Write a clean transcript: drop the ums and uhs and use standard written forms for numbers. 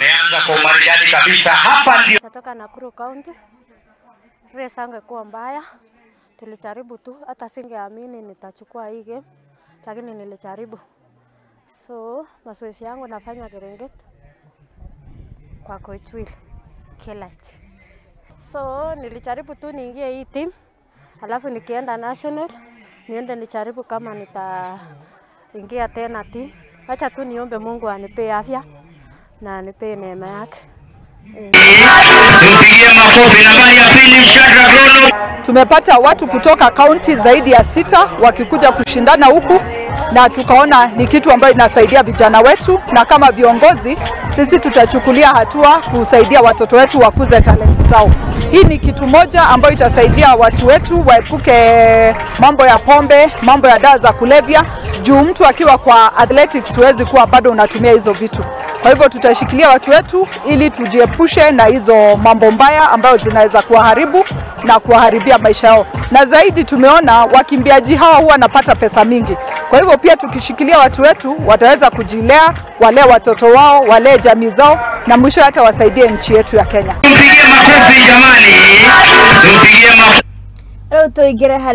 Ameanza kwa umaridadi kabisa. Hapa ndio natoka Nakuru County. Race angekuwa mbaya, tulijaribu tu, hata singeamini nitachukua hii game, lakini nilijaribu. So mazoezi yangu nafanya Keringet kwa coach Will Kelach. So nilijaribu tu niingie hii team, alafu nikienda national niende nijaribu kama nitaingia tena team. Acha tu niombe Mungu anipee afya na anipee neema yake. Tumpigie makofi. Nambari ya pili Shadrack Rono. Tumepata watu kutoka kaunti zaidi ya 6 wakikuja kushindana huku, na tukaona ni kitu ambayo inasaidia vijana wetu, na kama viongozi sisi tutachukulia hatua kusaidia watoto wetu wakuze talents zao. Hii ni kitu moja ambayo itasaidia watu wetu waepuke mambo ya pombe, mambo ya dawa za kulevya. Juu mtu akiwa kwa athletics huwezi kuwa bado unatumia hizo vitu. Kwa hivyo tutashikilia watu wetu ili tujiepushe na hizo mambo mbaya ambayo zinaweza kuwaharibu na kuwaharibia maisha yao. Na zaidi tumeona wakimbiaji hawa huwa wanapata pesa mingi. Kwa hivyo pia tukishikilia watu wetu wataweza kujilea, walee watoto wao, walee jamii zao, na mwisho hata wasaidie nchi yetu ya Kenya. Tumpigie makofi jamani. Tumpigie makofi. Rĩu tũingĩre harĩ